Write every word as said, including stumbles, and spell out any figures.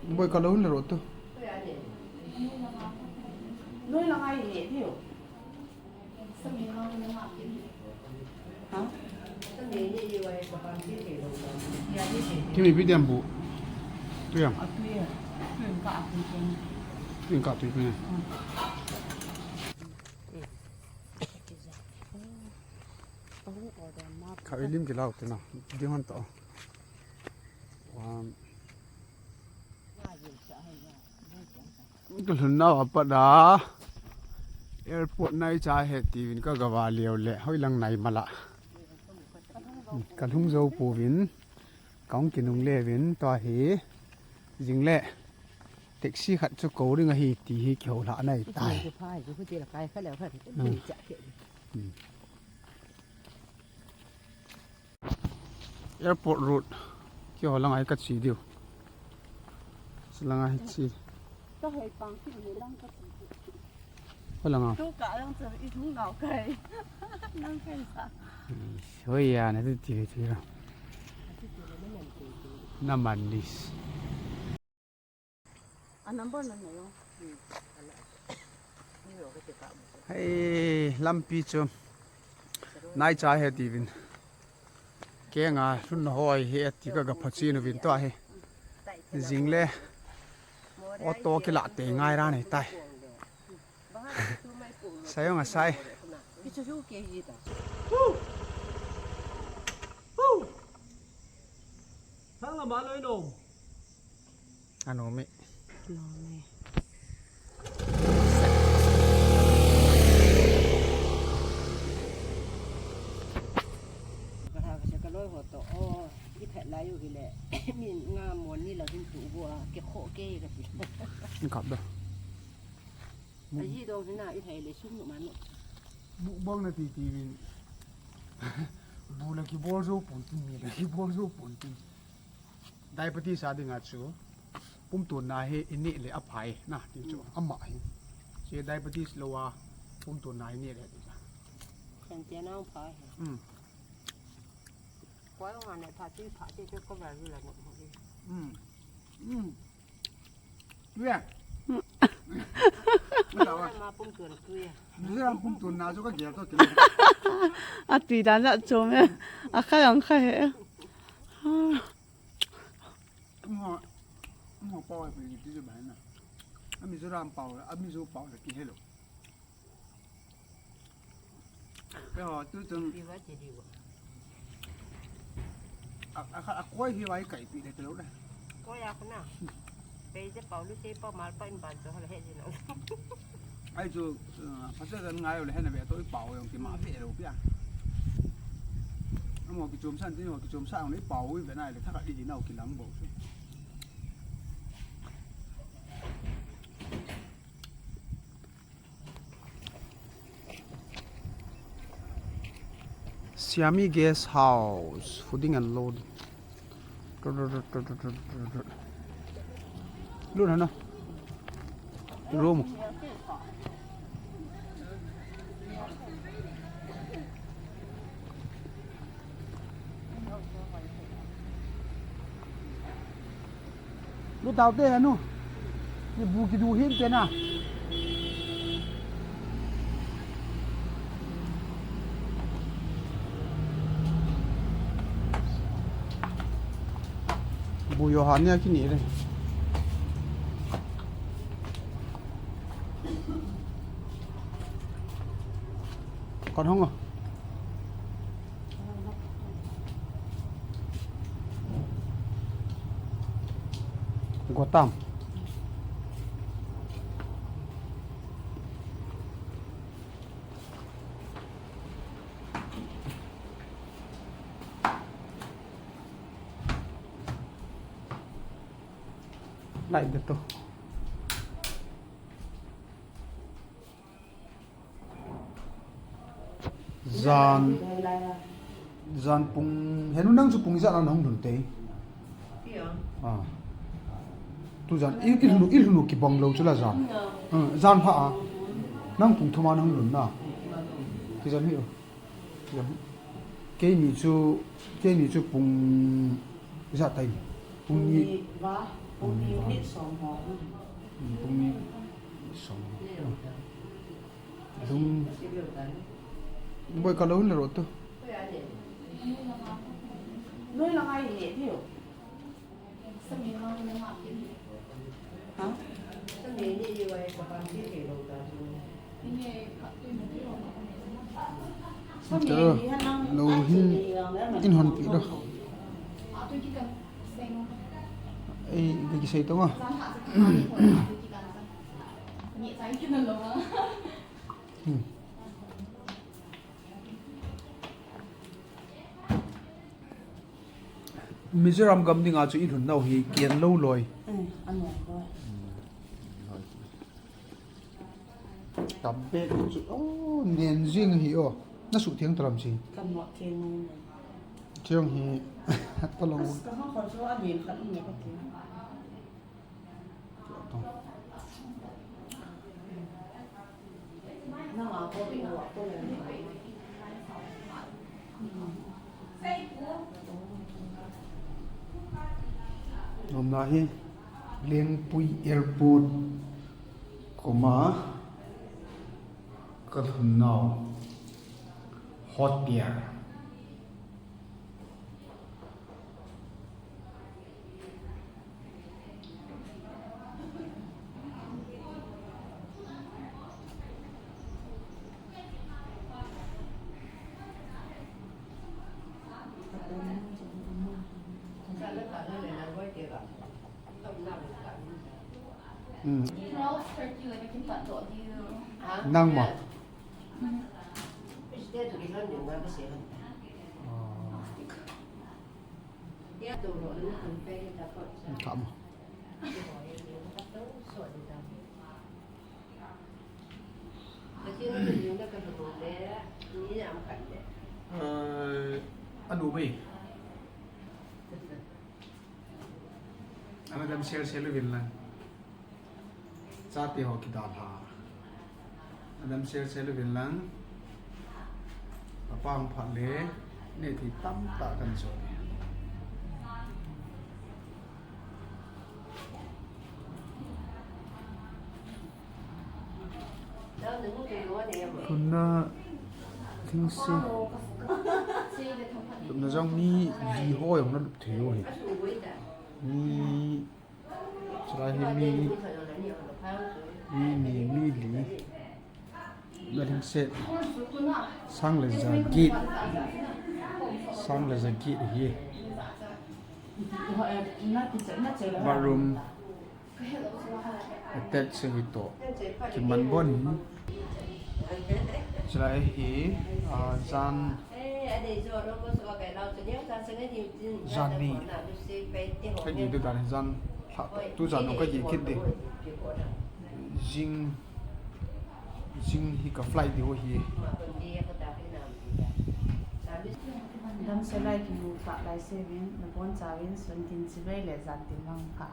Boi ka lo hun le ro tu. Noi la ngai ni tiu. Ha? Kimi bi diam bu. Tu yang. A tu ya. Tu yang ka a tu yang. Tu yang ka tu yang. Ka ilim ki lau te na. Ding hon to. Wan. Ka lhun nau a pat a airport nai cha he tivin ka gava leo le hoilang nai mala. Ka lhung jou pouvin ka hung kinung levin tua hi jing le taxi khat chu ko ring ahi ti hi kihou lha nai tai. Hmm. Airport road. Keiho langa hi kache diu. Chulanga hiche. Ka hei pang kit ni lang kache diu. Holanga. Tu ka lang chu i hung nau kai. Nang kai sa. Hoi ya na ti ti ti ra. Na man dis. A number na na yo. Hei, lampi chu nai cha he tivin. Kenga lhun hoi he ti ka ga phachi nu vin to he. Jing le auto kila te ngai ra nei tai. Sai ong a sai. Thang la ma loi nom. Ano mi. Ano mi. Ka ha ka se ka loi ho to. O, i phet lai u hi le. Min nga mon ni la hin tu bo a ke kho ke ka ti. Ni kap da. Aji dong hina i thei le sum nu manu. Mukbang na ti ti min. Bu la kibol jou pon tin, mi la kibol jou pon tin. Diabetes a dinga chu pumtonna hi i neh le aphai na ti chu ama hi. Che diabetes lou a pumtonna hi neh le ti. Khen te nang phai. Hmm. Koi nga ne pha ti pha ti chu ko ba ju la ne. Hmm. Hmm. Tuya. Mata wa. Ma pumtonna tuya. Mizora pumtonna chu ka gel to kile. A tui dan la chom e. A khai ang khai he. Mo, mo pau e pi ti ba na. A Mizoram pau, a Mizo pau le kihelo. Keiho tu chun. Pi va che di va. A, a, a koi hi vai kai pi le te lo le. Koi a kona. Pe je pau lu se pau mal pa in ban to ha le he je na. Ai chu, eh, pha se kan ngai le he na ve to i pau yong ki ma ve lo pia. Amo ki chom san ti mo ki chom sa ang le pau i ve nai le tha ka i di nau ki lang bo. Siami Guest House, fooding and loading. Lut hana. Room. Lu tau te anu. Ni bu kidu hin te na. Bu yo ha ne kini re. Kon hong. Gotam. Lai de to. Jan, jan pung, henu nang chu pung ijat a nahung lhun te. Ah. Tu jan, i, i lhun, i lhun kibang lou chu la jan. Ah, jan pha a. Nang pung thum a nahung lhun na. Kijan hi o. Kijan hi. Keini chu, keini chu pung ijat tai. Pung ni. Pung ni va. Pung ni minute som ho. Pung ni som ho. Dung. Boi ka lo le ro tu. Noi la ngai he tiu. Ha? Lo hin in hon pi lo. Ei, ka kisei tonga. Hmm. Mizoram gam dinga chu i lhun nau hi kian lo loi. Eh, a nuam loi. Tam pek chu, oh, nen jing hi, oh. Na suh thiang taram si. Kan nuam thiang ngai ngai. Thiang hi, ta long. As ka ha kho chu a nen khat ngai ka thiang. Nomna hi Lengpui Airport koma ka lhun nau hotel. Hmm. Nang mo? Ah. Kamo. Eh, anu mai. Ana dam sel sel uvin lang. Chate ho kidalha. Ana dam sel sel uvin lang. Apa hung phat le, neh thei tamtah kan jo. Tuna thingse lupna jong mi li ho jong na lup thei u hi. Mi, chulai hi mi, mi ni, mi li. Na thingse sang le ja get. Sang le ja get hi. Bathroom. Attach hi to. Kiman bon. Chulai hi, ah, jan. Jan ni. Ka gi tu dan jan. Lha tu jan ka gi kit di. Jing. Jing hi ka flight di ho hi. Damsel lai kimu kha lai se vin, na bon cha vin, sun tin chibai le jan tin mang kha.